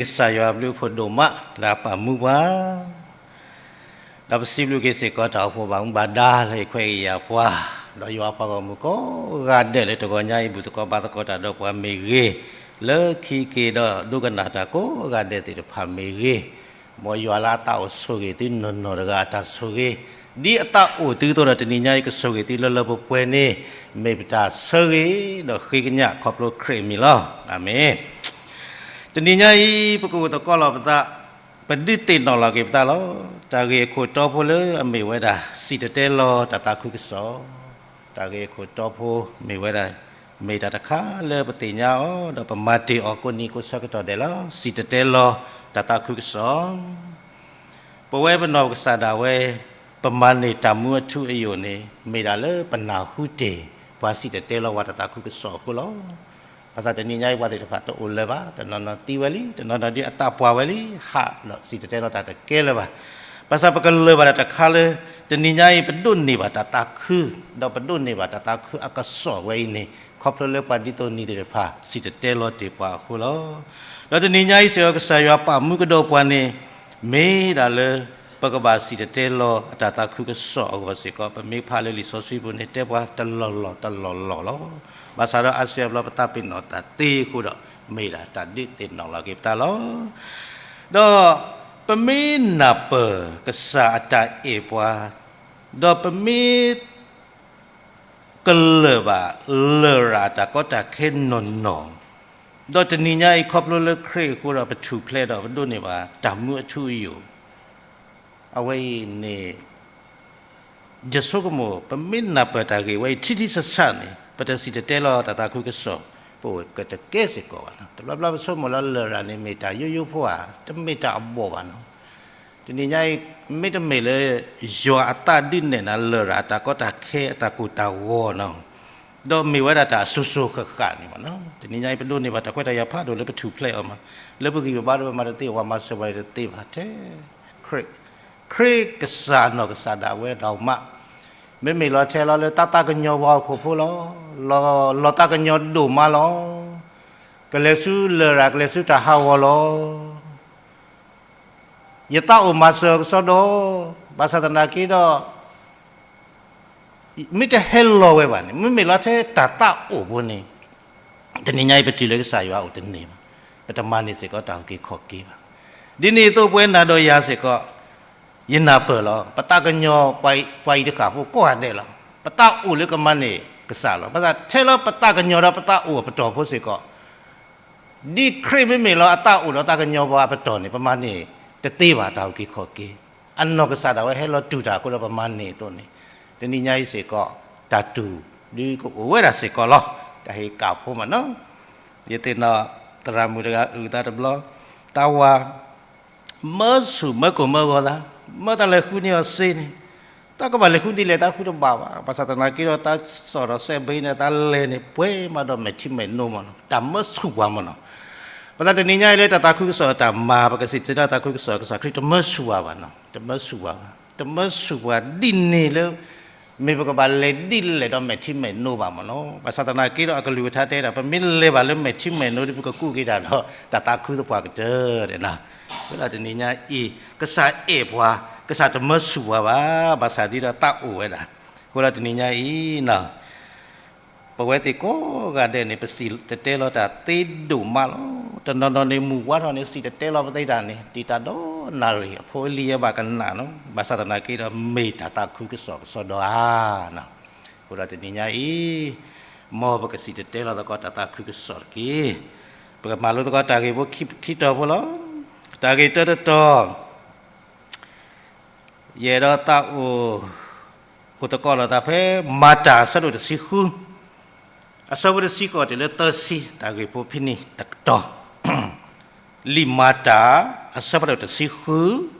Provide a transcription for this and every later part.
ကစၢ်ယွၤအဘျုးအဖှိၣ်ဒိၣ်မးလၢအပာ်မူပှၤ, ဒီးပစံးဘျုးက့ၤစ့ၢ်ကီးတၢ်အိၣ်ဖှိၣ်ဘၣ်မူဘၣ်ဒါလၢအခွဲးအယာ်ပှၤ, ဒီးယွၤအပှၤဂီၢ်မုၢ်ကိးဂၤဒဲးလၢတဂီၤညါအံၤ ဘူၣ်သကိးဘါသကိးတၢ်ဒီးပှၤမ့ၢ်ဂ့ၤ, လၢခံက့ၤဒီးဒိကနၣ်တၢ်ကိးဂၤဒဲးသ့ၣ်တဖၣ်မ့ၢ်ဂ့ၤ, မ်ယွၤလၢအသးအိၣ်ဆိၣ်ဂ့ၤသုနီၢ်နီၢ်တဂၤအတၢ်ဆိၣ်ဂ့ၤ, ဒ်အသးအိၣ်သုအသိးဒီးတနံၤညါအံၤကဆိၣ်ဂ့ၤသုလၢလၢပှဲၤပှဲၤန့ၣ်, မ့ၢ်ပတၢ်ဆၢဂ့ၤဒီးဃ့ကညးခီဖျိခရံာ်အမံၤလီၤ. အၤမ့ၣ်. တနံၤညါအံၤ ပကအိၣ်သကိးလီၤပသး, ပဒုးသ့ၣ်နီၣ်လီၤက့ၤပသးလီၤ. တၢ်ဂ့ၢ်အခိၣ်တီဖိလၢအမ့ၢ်ဝဲဒၣ် စံၣ်တဲၤတဲလီၤတၢ်သးခုကစီၣ်, တၢ်ဂ့ၢ်အခိၣ်တီဖိမ့ၢ်ဝဲဒၣ်, မ့ၢ်တၢ်တခါလၢပသ့ၣ်ညါအီၤ ဒီးပမၤတ့ၢ်အီၤကိးနံၤကိးဆၢကတီၢ်ဒဲးလီၤ. စံၣ်တဲၤတဲလီၤတၢ်သးခုကစီၣ် ပဝဲပနီၢ်ကစၢ်ဒၣ်ဝဲ, ပမၤန့ၢ်တၢ်မူအထူအယိာ်န့ၣ် မ့ၢ်ဒၣ်လၢပနၢ်ဟူတ့ၢ် ပှၤစံၣ်တဲၤတဲလီၤဝဲတၢ်သးခုကစီၣ်အဃိလီၤ. ဘၣ်ဆၣ်တနံၤညါအံၤပှၤသ့ၣ်တဖၣ်တအိၣ်လၢၤဘၣ်, တနီၤနီၤသံဝဲလံ, တနီၤနီၤဒုးအသးပှၢ်ဝဲလံ, ဟးဒီးစံၣ်တဲၤတဲလီၤတၢ်တကဲလၢၤဘၣ်. ဘၣ်ဆၣ်ပကလၢၤဘၣ်တၢ်တခါလၢ တနံၤညါအံၤပဒိးန့ၢ်ဘၣ်တၢ်သးခု, ဒီးပဒိးန့ၢ်ဘၣ်တၢ်သးခုအကစီၣ်ဝဲအံၤန့ၣ် ခီဖျိလၢပှၤဒ်သိးနံၤသ့ၣ်တဖၣ် စံၣ်တဲၤတဲလီၤတ့ၢ်ပှၤအဃိလီၤ. ဒီးတနံၤညါအံၤစ့ၢ်ကီး ကစၢ်ယွၤပာ်မူကဒီးပှၤန့ၣ် မ့ၢ်ဒၣ်လၢ ပကဘၣ်စံၣ်တဲၤတဲလီၤအတၢ်သးခုကစီၣ်အဂီၢ်စ့ၢ်ကီး, ပမ့ၢ်ဖးလၢလံာ်စီဆှံပူၤန့ၣ် တဲပှၤတလီၢ်လီၢ်တလီၢ်လီၢ်လီၤ. ဘၣ်ဆၣ်ဒီးအါစုအါဘျီပသးပ့ၤနီၣ်တၢ်သ့အဃိဒီး မ့ၢ်ဒၣ်တၢ်ဒုးသ့ၣ်နီၣ်လီၤက့ၤပသးလီၤ. ဒီးပမ့ၢ်နၢ်ပၢၢ်ကစၢ်အတၢ်အဲၣ်ပှၤ, ဒီးပမ့ၢ် ကလၢာ်ဘၣ်လရာ်အတၢ်ကီတၢ်ခဲနီၢ်နီၢ်, ဒီးတနံၤညါအံၤခီဖျိလၢခရံာ်အဃိဒီးပထူၣ်ဖျဲးဒီးပဒိးန့ၢ်ဘၣ်တၢ်မူအထူအယိာ်, အဝဲအံၤန့ၣ် ယဆိကမိၣ် ပမ့ၢ်နၢ်ပၢၢ်တၢ်ဂ့ၢ်ဝဲအံၤထံထံဆးဆးန့ၣ် ပတစံၣ်တဲၤတဲလီၤတၢ်သးခုကစီၣ် ပအိၣ်ကတကဲစ့ၢ်ကီးဘၣ်နီၤ. တဘျီဘျီပဆိကမိၣ်လၢလရာ်န့ၣ် မ့ၢ်တၢ်ယိယိဖိဧါ, တမ့ၢ်တၢ်အဘီၣ်ဘၣ်နီၤ. တနံၤညါအံၤ မ့တမ့ၢ်လၢ ယွၤအသးဒုးနဲၣ်နၤလရာ်အတၢ်ကီတၢ်ခဲအတၢ်ကိၢ်တၢ်ဂီၤနီၤ, ဒီးမ့ၢ်ဝဲဒၣ်တၢ်အစိၤစိၤဃၣ်ဃၣ်န့ၣ်မ့ၢ်နီၤ. တနံၤညါအံၤ ပဒိးန့ၢ်ဘၣ်တၢ်ခွဲးတၢ်ယာ်ဖးဒိၣ်လၢပထူၣ်ဖျဲးအီၤမး, လၢပဂံၢ်ပဘါဒီးပမၤတသ့ ပှၤမၤစၢၤပှၤတသ့ဘၣ်ထဲ ခရံာ်, ခရံာ်ကစၢ်နီၢ်ကစၢ်ဒၣ်ဝဲဒၣ်မး, မ့မ့ၢ်လီၤထဲလီၤလၢတၢ်သးကညီၤပှၤဟီၣ်ခိၣ်ဖိလီၤ. လီၤ, လီၤသးကညီၤဒိၣ်မးလီၤ. ကလဲၤဆူလရာ်ကလဲၤဆူတၢ်ဟးဂီၤလီၤ. ယသးအိၣ်မၤစၢၤကစီဒီ, ဘၣ်ဆၣ်သနာ်က့ဒီး မ့ၢ်တဟဲလီၤဝဲဘၣ်န့ၣ် မ့မ့ၢ်လီၤထဲတၢ်သးအိၣ်ဖိန့ၣ် တနံၤညါအံၤပတုၤလၢကစၢ်ယွၤအိၣ်တန့ၢ်ဘၣ်, ပတမၤန့ၢ်စ့ၢ်ကီးတၢ်အုၣ်က့ၤခီၣ်က့ၤဘၣ်. ဒ်န့ၣ်အသိးပဝဲနၤဒီးယၤစ့ၢ်ကီး, ယနၢ်ပၢၢ်လီၤ. ပသးကညီၤပှၤအံၤတဃၣ်ဖိကိးဂၤဒဲးလီၤ. ပသးအိၣ်လၢကမၤန့ၢ်ကစၢ်လီၤ. ဘၣ်ဆၣ်ထဲလၢပသးကညီၤဒီးပသးအိၣ်အပတီၢ်ဖိစ့ၢ်ကီး ဒ်ခရံာ်မ့မ့ၢ်လီၤအသးအိၣ်ဒီးသးကညီၤပှၤအပတီၢ်န့ၣ် ပမၤန့ၢ်တသ့ဘၣ်တၢ်အုၣ်က့ၤခီၣ်က့ၤ. အနီၢ်ကစၢ်ဒၣ်ဝဲဟဲလီၤတူၢ်တၢ်အဃိဒီးပမၤန့ၢ်အသိးန့ၣ်, တနံၤညါအံၤစ့ၢ်ကီး တၢ်တူၢ်ဒုကအိၣ်ဝဲဒၣ်စ့ၢ်ကီးလီၤ. တၢ်ဟ့ၣ်ကၣ်ဖိမးနီၤ, ယသ့ၣ်နီၣ်သရၣ်မုၣ်တဂၤအုၣ်သးတဘျီ, တၢ်ဝၤ မၢဆူၣ်မၢကိၢ်မၢဂီၤသး, မၢတၢ်လဲၤဃုန့ၢ်အီၤစ့န့ၣ်, တၢ်ကဘၣ်လဲၤဃုဒ်လဲၣ်တၢ်ဃုတဘၣ်ဘၣ်. ဘၣ်ဆၣ်သနာ်က့ဒီးတၢ်စီၣ်ဒီးစဲးဘ့န့ၣ် တၢ်လဲၤန့ၣ် ပှဲၤမးဒီးမဲာ်ထံမဲာ်နိမးနီၤ, တၢ်မၢဆူၣ်ပှၤမးနီၤ. ပသးတနံၤညါအံၤလၢတၢ်သးခုကစီၣ်တၢ်မၤ ပကစံၣ်တဲၤတဲလီၤတၢ်သးခုကစီၣ် ကစၢ်ခရံာ်တမၢဆူၣ်ပှၤဘၣ်နီၤ, တမၢဆူၣ်ပှၤဘၣ်, တမၢဆူၣ်ပှၤဒ်န့ၣ်လၢ မ့ၢ်ပကဘၣ်လဲၤဒ်လဲၣ်ဒီးမဲာ်ထံမဲာ်နိဘၣ်မးနီၤ. ဘၣ်ဆၣ်သနာ်က့ဒီးအကလုၢ်ကထါတဲဒၣ် ပမ့ၢ်လဲၤဘၣ်လၢမဲာ်ထံမဲာ်နိဒီး ပကကူးက့ၤတၢ်ဒီး တၢ်သးခုသပှၢ်ကတၢၢ်န့ၣ်နီၤ. ဝဲဒၣ်တနံၤညါအံၤ ကစၢ်အဲၣ်ပှၤ, ကစၢ်တမၢဆူၣ်ပှၤဘၣ်, ဘၣ်ဆၣ်ဒ်ဒီးသးအိၣ်ဝဲဒၣ်. အဃိဒီးတနံၤညါအံၤနီၤ ပဝဲသ့ၣ်ကိးဂၤဒဲးန့ၣ် ပစံၣ်တဲၤတဲလီၤတၢ်သ့ဒိၣ်မးလီၤ. တနီၤနီၤန့ၣ် မုၢ်ဝါထီၣ်န့ၣ် စံၣ်တဲၤတဲလီၤပသ့တၢ်န့ၣ် တံာ်တာ်ဒီးနၣ်ရံၣ် အဖိအလံၤယဲဘၣ်ကနၣ်နီၤ. ဘၣ်ဆၣ်သနာ်က့ဒီး မ့ၢ်တၢ်သးခုကစီၣ်ကစီဒီဧါနီၤ. အဃိဒီးတနံၤညါအံၤ မ်ပကစံၣ်တဲၤတဲလီၤသကိးတၢ်သးခုကစီၣ်တက့ၢ်. ပကမၤလိသကိးတၢ်ဂ့ၢ်ဖိခံတီၤဖိလီၤ. တၢ်ဂ့ၢ်တၢတတီၤ ယအဲၣ်ဒိးသးအိၣ်, အိၣ်သကိးလိာ်သးဖဲ မၤတၢ်အဆၢဒိၣ်တဆံဃု, အဆၢဖိတဆံဃိးတုၤလၢသၢဆံ တၢ်ဂ့ၢ်ဖိဖဲန့ၣ်တကတီၢ်, လံာ်မၤတၢ် အဆၢဖးဒိၣ်တဆံဃု,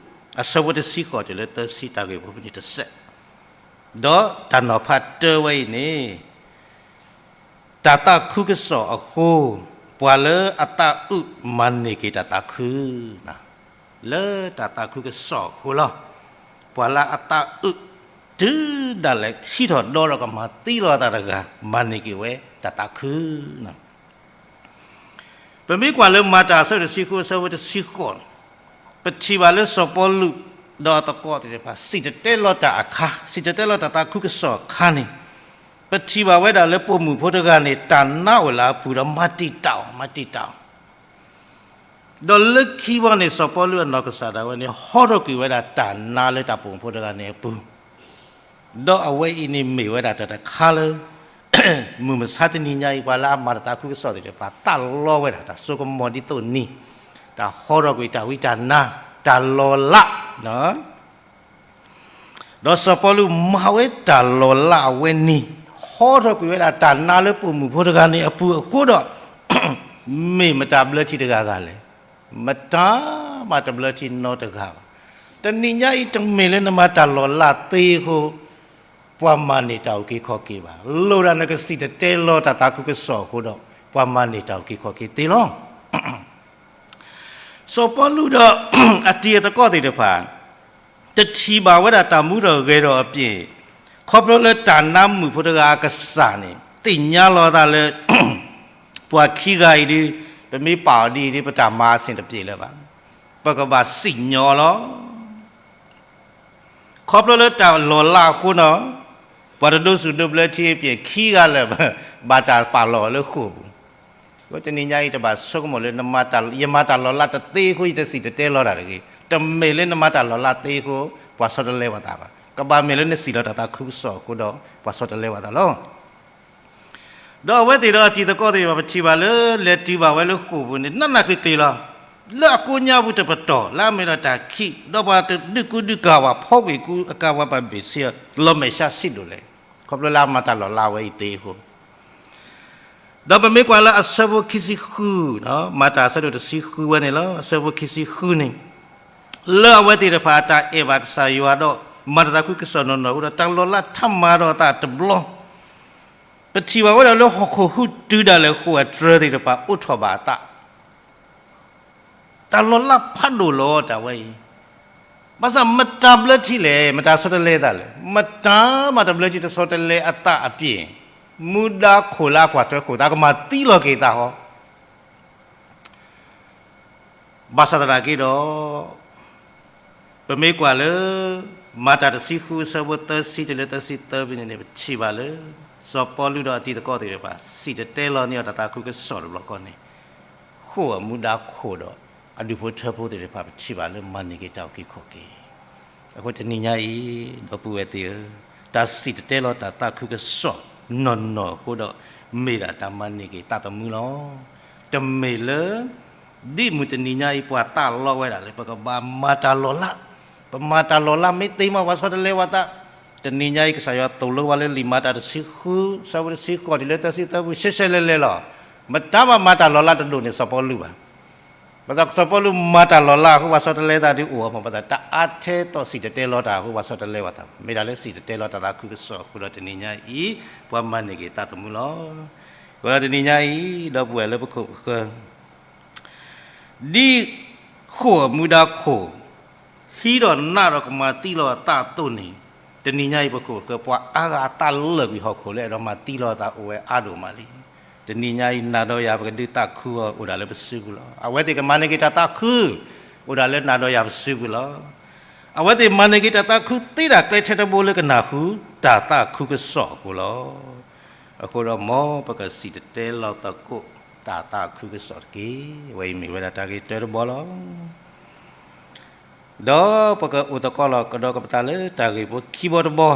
အဆၢဖိတဆံဃိးတုၤလၢသၢဆံ တၢ်ဂ့ၢ်ဖိဖဲန့ၣ်တစဲး, ဒီးတၢ်နီၤဖးတၢဝဲအံၤန့ၣ် တၢ်သးခုကစီၣ်အဃိ, ပှၤလၢအသးအုးမၤန့ၢ်က့ၤတၢ်သးခု, လၢတၢ်သးခုကစီၣ်အဃိလီၤ. ပှၤလၢအသးအုး တုၤဒၣ်လဲာ်ဟံးထီၣ်ဒီဒီးကမၤသံလီၤအသးတဂၤ မၤန့ၢ်က့ၤဝဲတၢ်သးခုန့ၣ် ပမ့ၢ်ကွၢ်လၢမၤတၢ်အဆၢဒိၣ်တဆံဃုအဆၢဖိတဆံဃိးန့ၣ်, ပထံၣ်ဘၣ်လၢစီၤပီလူး ဒီးအသကိးသ့ၣ်တဖၣ် စံၣ်တဲၤတဲလီၤတၢ်အခါ, စံၣ်တဲၤတဲလီၤတၢ်သးခုကစီၣ်အခါန့ၣ်, ပထံၣ်ဘၣ်ဝဲဒၣ်လၢပိာ်မုၣ်ဖိတဂၤန့ၣ် တၢ်နါအိၣ်လၢအပူၤဒီးမၤတံာ်တာ်အီၤ, မၤတံာ်တာ်အီၤ ဒီးလၢခံဘီန့ၣ် စီၤပီလူးအနီၢ်ကစၢ်ဒၣ်ဝဲန့ၣ် ဟီထီၣ်ကွံာ်ဝဲဒၣ်တၢ်နါလၢတၢ်ပိာ်မုၣ်ဖိတဂၤန့ၣ်အပူၤ, ဒီးအဝဲအံၤန့ၣ်မ့ၢ်ဝဲဒၣ်တၢ်တခါလၢ မုၢ်မဆါတနံၤညါအံၤ ပှၤလၢအမၤတၢ်သးခုကစီၣ်သ့ၣ်တဖၣ် သးလီဝဲဒၣ်တၢ်စိကမီၤဒ်သိးန့ၣ်, တၢ်ဟီထီၣ်ကွံာ်တၢ်ဝံတၢ်နါ, တၢ်လီၤလး ဒီးစီၤပီလူးမၤဝဲတၢ်လီၤလးအဝဲန့ၣ်, ဟီထီၣ်ကွံာ်ဝဲဒၣ်တၢ်နါလၢပိာ်မုၣ်ဖိတဂၤန့ၣ်အပူၤအဃိဒီး, မ့ၢ်မတၤဘျၢထံတဂၤဂၤလဲၣ်. မတၤမးတဘျၢထံနီတဂၤဘၣ်. တနံၤညါအံၤတမ့ၢ်လၢနမၤတၢ်လီၤလးသ့အဃိ, ပှၤမၤန့ၢ်တၢ်အုၣ်က့ၤခီၣ်က့ၤဘၣ်. လိၣ်ဒၣ်နကစံၣ်တဲၤတဲလီၤတၢ်သးခုကစီၣ်အဃိဒီး, ပှၤမၤန့ၢ်တၢ်အုၣ်က့ၤခီၣ်က့ၤသ့လီၤ. စီၤပီလူးဒီး အတံၤအသကိးသ့ၣ်တဖၣ် တထံၣ်ဘၣ်ဝဲဒၣ်တၢ်မူထီၣ်ဂဲၤထီၣ်အပျ့ၤ, ခီဖျိလၢတၢ်နါမုၣ်ဖိတဂၤအကစၢ်န့ၣ် သ့ၣ်ညါလီၤသးလၢ ပှၤခံဂၤအံၤဒုး, ပမ့ၢ်ပာ်အီၤဒ်အံၤဒုး ပတၢ်မၤအဆ့ၣ်တပျ့ၤလၢၤဘၣ်. ပကဘၣ်စံၣ်ညီၣ်အီၤလီၤ. ခီဖျိလၢတၢ်လီၤလးအဃိနီၤ, ပှၤတဒိးစူၣ်ဒိးဘျၢထံအပျ့ၤခံဂၤလၢာ် ဘၣ်တၢ်ပာ်လီၤအီၤလၢဃိာ်ပူၤ. အဃိတနံၤညါအံၤတဘၣ်ဆိကမိၣ်လၢ ယမၤတၢ်လီၤလးတသ့အဃိ ယတစံၣ်တဲၤတဲလီၤတၢ်တဂ့ၤ. တမ့ၢ်လၢနမၤတၢ်လီၤလးသ့အဃိ ပှၤဆီတလဲပှၤသးဘၣ်. ကဘၣ်မ့ၢ်လၢနစံၣ်လီၤတၢ်သးခုကစီၣ်အဃိဒီး ပှၤဆီတလဲပှၤသးလီၤ. ဒီးအဝဲသ့ၣ်ဒီးအတံၤသကိးသ့ၣ်တဖၣ် ပထံၣ်ဘၣ်လၢလဲၤတုၤဘၣ်ဝဲလၢဃိာ်ပူၤန့ၣ် နးနးကျံၤကျံၤလီၤ. လၢအကိးညါပူၤတပတီၢ် လၢအမ့ၢ်ဒီးတၢ်ခံး ဒီးပှၤတဒုးကူဒုးကၤဝဲ ဖီကွံာ်ကူအကၤဝဲ ပှၤဘ့ၣ်ဆ့ လီၤမဲာ်ဆှးဆံးဒိၣ်လဲၣ်, ခီဖျိလၢအမၤတၢ်လီၤလးဝဲအံၤသ့အဃိ ဒီးပမ့ၢ်ကွၢ်လၢအဆၢဖိခံဆံဃု, မၤတၢ်အဆၢဒိၣ်တဆံဃုဝဲန့ၣ်လီၤ. အဆၢဖိခံဆံဃုန့ၣ်, လၢအဝဲသ့ၣ်တဖၣ်အတၢ်အဲၣ်ဘၣ်ကစၢ်ယွၤဒီး မၤတၢ်သးခုကစီၣ်နီၢ်နီၢ်အဃိဒီး တၢ်လီၤလးထးမၤဒီးအသးတဘျီ, ပထံၣ်ဘၣ်ဝဲဒၣ်လၢဟီၣ်ခိၣ်ဟူးတုၤဒၣ်လဲာ် ဃိာ်အတြၢၤသ့ၣ်တဖၣ်အိးထီၣ်ဘၣ်အသး တၢ်လီၤလးဖးဒိၣ်လီၤတၢ်ဝဲအံၤ, ဘၣ်ဆၣ်မတၤဘျၢထံလဲၣ်, မတၤဆီတလဲသးလဲၣ်, မတၤမးတဘျၢထံတဆီတလဲအသးအပျ့ၤ, မူဒါခိၣ်လၢအကွၢ်ထွဲဃိာ်သး ကမၤသံလီၤက့ၤသးဟီ. ဘၣ်ဆၣ်သနာ်က့ဒီး, ပမ့ၢ်ကွၢ်လၢ မၤတၢ်တဆံဃုအဆၢဖိသၢဆံတုၤလၢသၢဆံသၢဖဲန့ၣ်န့ၣ် ပထံၣ်ဘၣ်လၢ စီၤပီလူးဒီးအတံၤသကိးသ့ၣ်တဖၣ် စံၣ်တဲၤတဲလီၤန့ၢ်အီၤတၢ်သးခုကစီၣ်တဘျီဃီန့ၣ်, ဃိာ်အမူဒါခိၣ်ဒီး အဒူၣ်ဖိထၢဖိသ့ၣ်တဖၣ် ပထံၣ်ဘၣ်လၢမၤန့ၢ်က့ၤတၢ်အုၣ်က့ၤခီၣ်က့ၤ. အဃိတနံၤညါအံၤ ဒီပုၢ်ဝဲၢ်သ့ၣ်ဧၢ, တၢ်စံၣ်တဲၤတဲလီၤတၢ်သးခုကစီၣ်နီၢ်နီၢ်အဃိဒီး မ့ၢ်ဒၣ်တၢ်မၤန့ၢ်က့ၤသးသမူလီၤ. တမ့ၢ်လၢ ဒ်မုၢ်တနံၤညါအံၤ ပှၤသးလီဝဲဒၣ်လၢ ပကဘၣ်မၤတၢ်လီၤလး, ပမၤတၢ်လီၤလးမ့ၢ်သ့မး ပှၤဆီတလဲပှၤသး, တနံၤညါအံၤ ကစၢ်ယွၤသိၣ်လိဝဲလၢလံာ်မၤတၢ်တဆံဃု အဆၢဖိတဆံဃိးတုၤလၢသၢဆံသၢပူၤ ရှဲရှဲလဲၤလဲၤလီၤ. မတၤမၤမၤတၢ်လီၤလးတဒိၣ်န့ၢ်စီၤပီလူးဘၣ်. ဘၣ်ဆၣ်စီၤပီလူးမၤတၢ်လီၤလးအဃိ ပှၤဆီတလဲသးဒုးအိၣ်အမး, ဘၣ်ဆၣ်တၢ်အါထဲသိးစံၣ်တဲၤတဲလီၤတၢ်အဃိ ပှၤဆီတလဲပှၤသး, မ့ၢ်ဒၣ်လၢစံၣ်တဲၤတဲလီၤတၢ်သးခုကစီၣ်အဃိဒီး တနံၤညါအံၤ ပှၤမၤန့ၢ်က့ၤသးသမူလီၤ. အဃိဒီးတနံၤညါအံၤ ဒီပုၢ်ဝဲၢ်လၢပခိၣ်ပဃၢၤ ဒ်ဃိာ်အမူဒါခိၣ် ဟံးဒီးနးဒီးကမၤသံလီၤအသးအသိးန့ၣ်, တနံၤညါအံၤ ပခိၣ်ပဃၢၤ ပှၤအါဂၤအသးလၢာ်ကွံာ်ဟီၣ်ခိၣ်လၢအဲၣ်ဒိးမၤသံလီၤအသးအိၣ်ဝဲအါဒိၣ်မးလံ. တနံၤညါအံၤ နၤဒီးယၤ ပကဒုးသးခုအီၤ အိၣ်ဒၣ်လၢပစုပူၤလီၤ. အဝဲသ့ၣ်ကမၤန့ၢ်က့ၤတၢ်သးခု အိၣ်ဒၣ်လၢနၤဒီးယၤပစုပူၤလီၤ. အဝဲသ့ၣ်မၤန့ၢ်က့ၤတၢ်သးခုသ့ဒၣ်ကျဲထဲတဘိလၢကနၢ်ဟူတၢ်သးခုကစီၣ်အဃိလီၤ. အဃိဒီးမ်ပကစံၣ်တဲၤတဲလီၤသကိး တၢ်သးခုကစီၣ်တက့ၢ်. အဝဲအံၤမ့ၢ်ဝဲဒၣ်တၢ်ဂ့ၢ်တၢတဘီလီၤ. ဒီးပကအိၣ်သကိးလီၤကဒီးကပသးလၢတၢ်ဂ့ၢ်ဖိခံဘီတဘီ,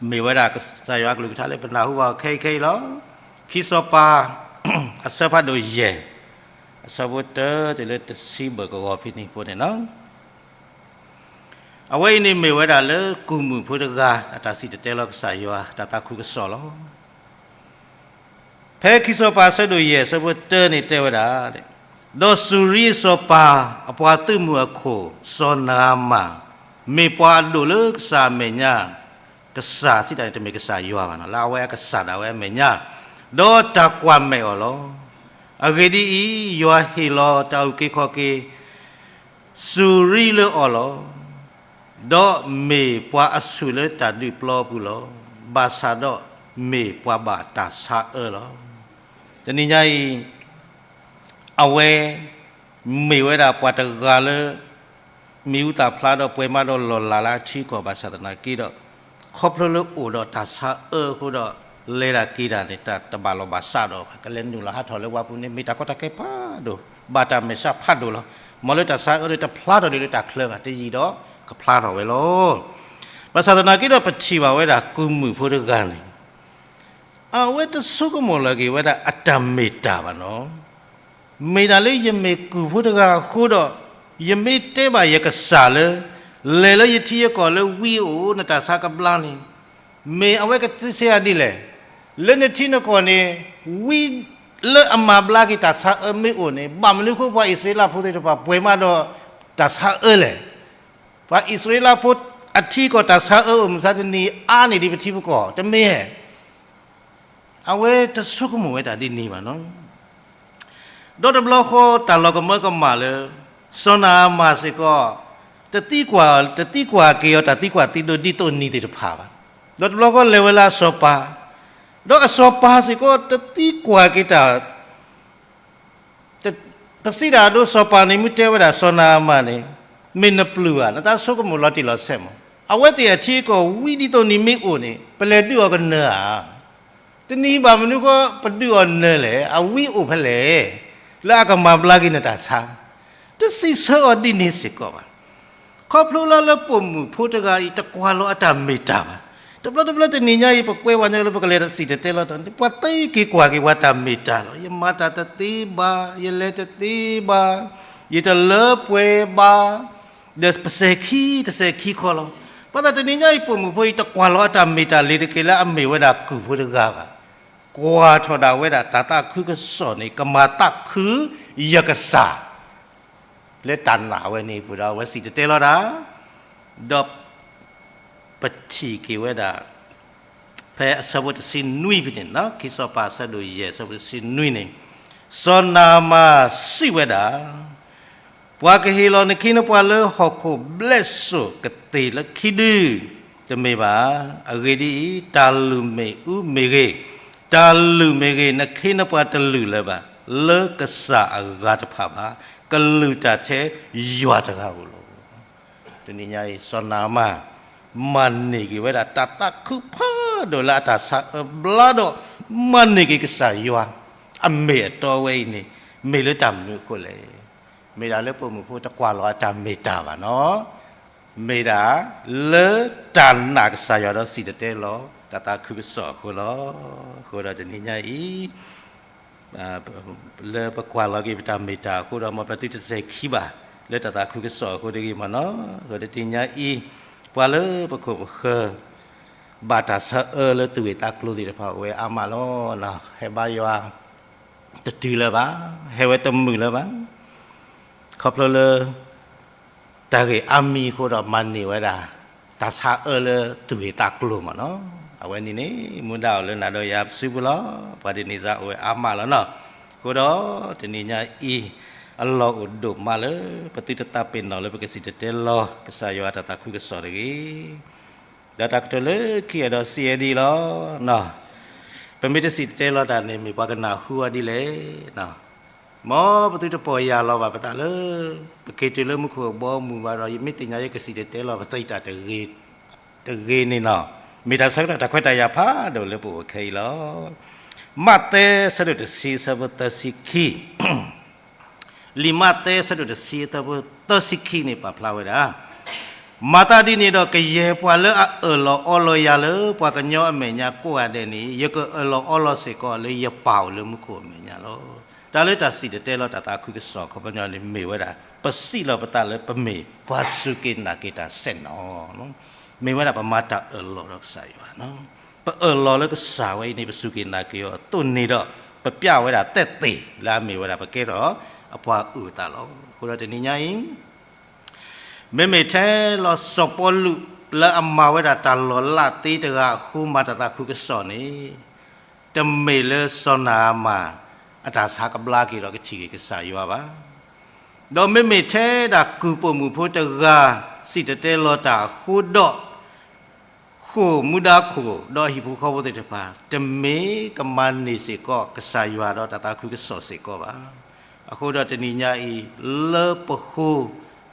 မ့ၢ်ဝဲဒၣ်ကစၢ်ယွၤအကလုၢ်ကထါလၢပနၢ်ဟူဘၣ်အီၤခဲအံၤခဲအံၤလီၤ. ခံစီၤပၤ အဆၢဖးဒိၣ်ယဲၢ် အဆၢဖိတၢတုၤလၢတဆံဘၢၣ်ကဝီၤဖဲန့ၣ်အဃိန့ၣ်လီၤ. အဝဲအံၤန့ၣ်မ့ၢ်ဝဲဒၣ်လၢကူၣ်မုၣ်ဖိတဂၤ အတၢ်စံၣ်တဲၤတဲလီၤကစၢ်ယွၤ တၢ်သးခုကစီၣ်လီၤ. ဖဲခံစီၤပၤအဆၢဒိၣ်ယဲၢ်အဆၢဖိတၢန့ၣ်တဲဝဲဒၣ်, ဒီးစူၤရံအစီၤပၤ အပှၤသုးမုၢ်အခိၣ် စီၤနဧၤမၣ်, မ့ၢ်ပှၤအဒိၣ်လၢကစၢ်အမဲာ်ညါ, ကစၢ်စံးတၢ်န့ၣ်တမ့ၢ်ကစၢ်ယွၤဘၣ်နီၤ, လၢအဝဲအကစၢ်ဒၣ်ဝဲအမဲာ်ညါ, ဒီးတၢ်ကွၢ်မဲာ်အီၤလီၤ. အဂ့ၢ်ဒ်အံၤ, ယွၤဟ့ၣ်လီၤတၢ်အုၣ်က့ၤခီၣ်က့ၤ စူၤရံလၢအီၤလီၤ. ဒီးမ့ၢ်ပှၤအဆူၣ်လၢတၢ်ဒုးပျီပူၤလီၤ. ဘၣ်ဆၣ်ဒီးမ့ၢ်ပှၤဘၣ်တၢ်ဆါအၢလီၤ. တနံၤညါအံၤ အဝဲ မ့ၢ်ဝဲဒၣ်ပှၤတဂၤလၢ မံၤဟူသၣ်ဖျါဒီးပှဲၤမးဒီးလီၢ်လၤလၢအထံအကီၢ်ဘၣ်ဆၣ်သနာ်က့ဒီး ခီဖျိလၢအိၣ်ဒီးတၢ်ဆါအၢအဃိဒီး လဲၤတၢ်က့ၤတၢ်န့ၣ် တၢ်တဘၣ်လီၢ်ဘၣ်စးဒီးဘၣ် ကလဲၤနုာ်လီၤဟးထီၣ်လၢဝါပူၤန့ၣ် မ့ၢ်တၢ်ကီတၢ်ခဲဖးဒိၣ် ဘၣ်တၢ်မဲာ်ဆှးဖးဒိၣ်လီၤ. မ်လၢတၢ်ဆါအၢဒီးတဖျါထီၣ်ဒံးလၢတၢ်ချၢဘၣ် တယံာ်ဒီးကဖျါထီၣ်ဝဲလီၤ. ဘၣ်ဆၣ်သနာ်က့ဒီးပထံၣ်ဘၣ်ဝဲဒၣ်ကုၢ်မုၣ်ဖိတဂၤန့ၣ် အဝဲတဆိကမိၣ်လီၤက့ၤဝဲဒၣ်အတၢ်မ့ၢ်တၢ်ဘၣ်နီၤ. မ့ၢ်ဒၣ်လၢယမ့ၢ်ကုၢ်ဖိတဂၤအဃိဒီး ယမ့ၢ်တဲဘၣ်ယကစၢ်လၢ လဲၤလၢယထံယကီၢ်လၢဝံအိၣ် နတၢ်ဆါကဘျါန့ၣ် မ့ၢ်အဝဲကစံးဆၢယၤဒ်လဲၣ်. လၢနထံနကီၢ်န့ၣ် ဝံလၢအမၤဘျါက့ၤတၢ်ဆါအၢမ့ၢ်အိၣ်န့ၣ် ဘၣ်မနုၤအဃိပှၤအံၣ်စရ့လးဖိသ့ၣ်တဖၣ်ပှဲၤမးဒီးတၢ်ဆါအၢလဲၣ်. ပှၤအံၣ်စရ့လးဖိအထံကီၢ်တၢ်ဆါအၢအိၣ်မုၢ်ဆါတနံၤအါန့ၢ်ဒံးပထံပကီၢ် တမ့ၢ်ဧါ. အဝဲတဆိကမိၣ်ဝဲတၢ်ဒ်န့ၣ်ဘၣ်နီၤ. ဒီးတဘျီဃီတၢ်လီၤကမၢကမၣ်လၢ စီၤနၤအမၣ်စ့ၢ်ကီး တသံကွၢ် တသံကွၢ်က့ၤအီၤတၢ်သံကွၢ်သံဒိးဒ်သိးနံၤသ့ၣ်တဖၣ်ဘၣ်. ဒီးတဘျီဃီလဲၤဝဲလၢအစီၤပၤ, ဒီးအစီၤပၤစ့ၢ်ကီးတသံကွၢ်က့ၤတၢ် ပစံးဒၣ်အဒိ စီၤပၤန့ၣ် မ့ၢ်တဲဝဲဒၣ်စီၤနၤအမၣ်န့ၣ် မ့ၢ်နပျုၢ်ဧါ, နသးဆိကမိၣ်လီၤတံၢ်လီၤဆဲးမး, အဝဲသ့ၣ်အထံအကီၢ်ဝံဒ်သိးနံၤမ့ၢ်အိၣ်န့ၣ် ပလဲၤဒုးအီၤကနၢၤဧါ. တနံၤဘၣ်မနုၤဃိပဒုးအီၤနၢၤလဲၣ်, အဝံအိၣ်ဖဲလဲၣ်, လၢအကမၤဘျါက့ၤနတၢ်ဆါ, တစံးဆၢအီၤဒ်န့ၣ်စ့ၢ်ကီးဘၣ်. ခီဖျိလၢလၢပိာ်မုၣ်ဖိတဂၤအံၤ တကွၢ်လီၤအတၢ်မ့ၢ်တၢ်ဘၣ်. တဘျီတဘျီတနံၤညါအံၤ ပကွဲးဝဲညါလၢပကလဲၤတစံၣ်တဲၤတဲလီၤတၢ်န့ၣ် ပှၤသ့က့ၤကွၢ်က့ၤပှၤတၢ်မ့ၢ်တၢ်လီၤ. ယမၤတၢ်တသ့ဘၣ်, ယလဲၤတသ့ဘၣ်, ယတလၢပှဲၤဘၣ်, ဒီးပစဲၤခံ တစဲၤခံခီလီၤ. ဘၣ်ဆၣ်တနံၤညါအံၤ ပိာ်မုၣ်ဖိအံၤ တကွၢ်လီၤအတၢ်မ့ၢ်တၢ်လံၤတက့ၢ်လၢအမ့ၢ်ဝဲဒၣ်ကုၢ်ဖိတဂၤဘၣ်. ကွၢ်ထီၣ်ဒၣ်ဝဲဒၣ်တၢ်သးခုကစီၣ်န့ၣ် ကမၤသးခုယကစၢ် လၢတၢ်နာ်ဝဲန့ၣ်အပူၤဒီး အဝဲစံၣ်တဲၤတဲလီၤတၢ်, ဒီးပထံၣ်က့ၤဝဲဒၣ် ဖဲအဆၢဖိတဆံနွံဖဲန့ၣ်, ခံစီၤပၤအဆၢဒိၣ်ယဲၢ် အဆၢဖိတဆံနွံန့ၣ်, စီၤနၤအမၣ်စံးဝဲဒၣ်, ပှၤကဟ့ၣ်လီၤနခ့နပှၤလၢဟီၣ်ခိၣ်ဘျဲၣ်စိၣ်ကသ့ၣ်လၢခံဒု, တမ့ၢ်ဘၣ်. အဂ့ၢ်ဒ်အံၤ, တၢ်လုၢ်မ့ၣ်အူမ့ၢ်ဂ့ၤ, တၢ်လုၢ်မ့ၢ်ဂ့ၤ, နခ့နပှၤတလုၢ်လၢၤဘၣ်, လၢကစၢ်အဂၤတဖၣ်ဘၣ်, ကလုၢ်တၢ်ထဲယွၤတဂၤဧိၤလီၤ. တနံၤညါအံၤ စီၤနၤအမၣ် မၤန့ၢ်က့ၤဝဲဒၣ်တၢ်သးခုဖးဒိၣ်လၢအတၢ်ဆါအၢဘျါဒီး မၤန့ၢ်က့ၤကစၢ်ယွၤ အမ့ၢ်အတီဝဲအံၤန့ၣ် မ့ၢ်လၢတၢ်မနုၤအဃိလဲၣ်. မ့ၢ်ဒၣ်လၢပိာ်မုၣ်ဖိတကွၢ်လီၤအတၢ်မ့ၢ်တၢ်ဘၣ်နီၤ, မ့ၢ်ဒၣ်လၢတၢ်နာ်ကစၢ်ယွၤဒီးစံၣ်တဲၤတဲလီၤ တၢ်သးခုကစီၣ်အဃိလီၤ. အဃိဒီးတနံၤညါအံၤ လၢပကွၢ်လီၤက့ၤပတၢ်မ့ၢ်တၢ်အဃိဒီး မ်ပသုတစဲၤခံဘၣ် လၢတၢ်သးခုကစီၣ်အဃိတဂ့ၤမးနီၤ. အဃိဒီးတနံၤညါအံၤ ပှၤလၢပခိၣ်ပဃၢၤ ဘၣ်တၢ်ဆါအၢလၢသူၣ်ဂ့ၢ်သးကျိၤသ့ၣ်တဖၣ်အိၣ်ဝဲအါမးလီၤ. ဟဲဘါယွၤတတုၤလၢၤဘၣ်, ဟဲဝဲတမုာ်လၢၤဘၣ်. ခီဖျိလၢ တၢ်ဂ့ၢ်အါမံၤအဃိဒီးမၤန့ၢ်ဝဲဒၣ် တၢ်ဆါအၢလၢသူၣ်ဂ့ၢ်သးကျိၤမးနီၤ. အဝဲန့ၣ်န့ၣ် မူဒါအိၣ်လၢနၤဒီးယၤပစုပူၤလီၤ. ပှၤဒ်န့ၣ်စ့ၢ်အိၣ်ဝဲအါမးလီၤနီၤ. အဃိဒီးတနံၤညါအံၤ အလီၢ်အိၣ်ဒိၣ်မးလၢ ပသုတသးပ့ၤနီၣ်လၢပကစံၣ်တဲၤတဲလီၤ ကစၢ်ယွၤတၢ်သးခုကစီၣ်တဂ့ၤ. ဒီးတၢ်ကတိၤလၢခံအံၤဒီးစံးဝဲဒ်အံၤလီၤ. ပမ့ၢ်တစံၣ်တဲၤတဲလီၤတၢ်န့ၣ် မ့ၢ်ပှၤကနၢ်ဟူအီၤဒ်လဲၣ်. မ်ပသုတပီၢ်ယၢ်လီၤဘၣ်ပသးလၢ ပက့ၤတုၤလၢမူခိၣ်အဘီအမုၢ်ဘၣ်ဒီး ယမ့ၢ်သ့ၣ်ညါယကစံၣ်တဲၤတဲလီၤပသးတၢ်တဂ့ၤန့ၣ်နီၤ. မ့ၢ်တၢ်ဆၢကတီၢ်တၢ်ခွဲးတၢ်ယာ်ဖးဒိၣ်လၢပအိၣ်ခဲအံၤလီၤ. မးသဲဆၢဒိၣ်တဆံဆၢဖိသၢဆံခံ လံာ်မးသဲဆၢဒိၣ်တဆံအဆၢဖိသၢဆံခံန့ၣ် ပာ်ဖျါဝဲဒၣ်, မၤသးဒ်န့ၣ်ဒီး ကယဲၢ်ပှၤလၢအအၢၣ်လီၤအီလီၤယၤလၢပှၤကညီအမဲာ်ညါကိးဂၤဒဲးန့ၣ် ယကအၢၣ်လီၤအီလီၤစ့ၢ်ကီးလၢယပၢ်အိၣ်လၢမူခိၣ်အမဲာ်ညါလီၤ. တၢ်လၢတၢ်စံၣ်တဲၤတဲလီၤတၢ်သးခုကစီၣ်ခီပညီန့ၣ် မ့ၢ်ဝဲဒၣ် ပစံးလီၤပသးလၢပမ့ၢ်ပှၤစူၢ်က့ၤနာ်က့ၤတၢ်စဲၣ်နီၤ. မ့ၢ်ဝဲဒၣ်ပမၤတၢ်အၢၣ်လီၤဒီးကစၢ်ယွၤနီၤ. ပအၢၣ်လီၤလၢကစၢ်ဝဲအံၤန့ၣ် ပစူၢ်က့ၤနာ်က့ၤအီၤအသိးန့ၣ်ဒီး ပပျဲဝဲဒၣ်သက်သေလၢအမ့ၢ်ဝဲဒၣ်ပကဲထီၣ်အပှၤအုၣ်အသးလီၤ. အဃိဒီးတနံၤညါအံၤ မ့မ့ၢ်ထဲလီၤစီၤပီလူး လၢအမၤဝဲဒၣ်တၢ်လီၤလးသ့တဂၤအဃိမၤတၢ်သးခုကစီၣ်န့ၣ် တမ့ၢ်လၢစီၤနၤအမၣ် အတၢ်ဆါကဘျါက့ၤဒီးကထံၣ်က့ၤကစၢ်ယွၤဘၣ်. ဒီးမ့မ့ၢ်ထဲဒၣ်ကုၢ်ပိာ်မုၣ်ဖိတဂၤ စံၣ်တဲၤတဲလီၤတၢ်အဃိဒီး ဃိာ်မူဒါခိၣ်ဒီးအဟံၣ်ဖိဃီဖိသ့ၣ်တဖၣ် တမ့ၢ်ကမၤန့ၢ်စ့ၢ်ကီးကစၢ်ယွၤဒီးတၢ်သးခုကစီၣ်စ့ၢ်ကီးဘၣ်. အဃိဒီးတနံၤညါအံၤ လၢပဃိ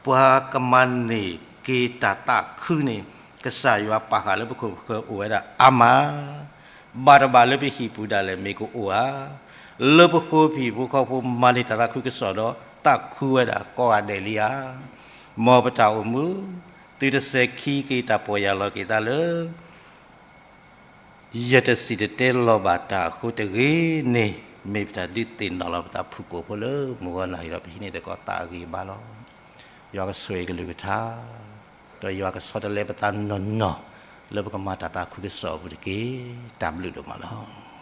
ပှၤကမၤန့ၢ်က့ၤတၢ်သးခုန့ၣ် ကစၢ်ယွၤပာ်ဃာ်လၢပခိၣ်ပဃၢၤအိၣ်ဝဲဒၣ်အါမး, ဘၣ်တဘၣ်လၢပဟံၣ်ပူၤဒၣ်လဲာ်မ့ၢ်ကအိၣ်ဧါ. လၢပဃိပဟံၣ်ဖိဃီဖိမၤန့ၢ်တၢ်သးခုကစီၣ်ဒီး သးခုဝဲဒၣ်ကိးဂၤဒဲးလံဧါ. မ်ပတၢ်အိၣ်မူ သုတစဲၤခံက့ၤတၢ်ပီၢ်ယၢ်လီၤက့ၤသးလၢ ယတစံၣ်တဲၤတဲလီၤဘၣ်တၢ်အဃိတဂ့ၤန့ၣ်, မ့ၢ်ပတၢ်ဒုးသ့ၣ်နီၣ်လီၤပသးဖုၣ်ကိာ်ဖိလၢမုၢ်ဂီၤနၣ်ရံၣ်ဒီး ပဟံးန့ၢ်သကိးသးအဂံၢ်အဘါလီၤ. ယွၤကဆိၣ်ဂ့ၤကလုၢ်ကထါ, ဒီးယွၤကဆီတလဲပသးနီၢ်နီၢ် လၢပကမၤတၢ်သးခုကစီၣ်အပူၤတက့ၢ်. တၢ်ဘျုးဒိၣ်မးလီၤ.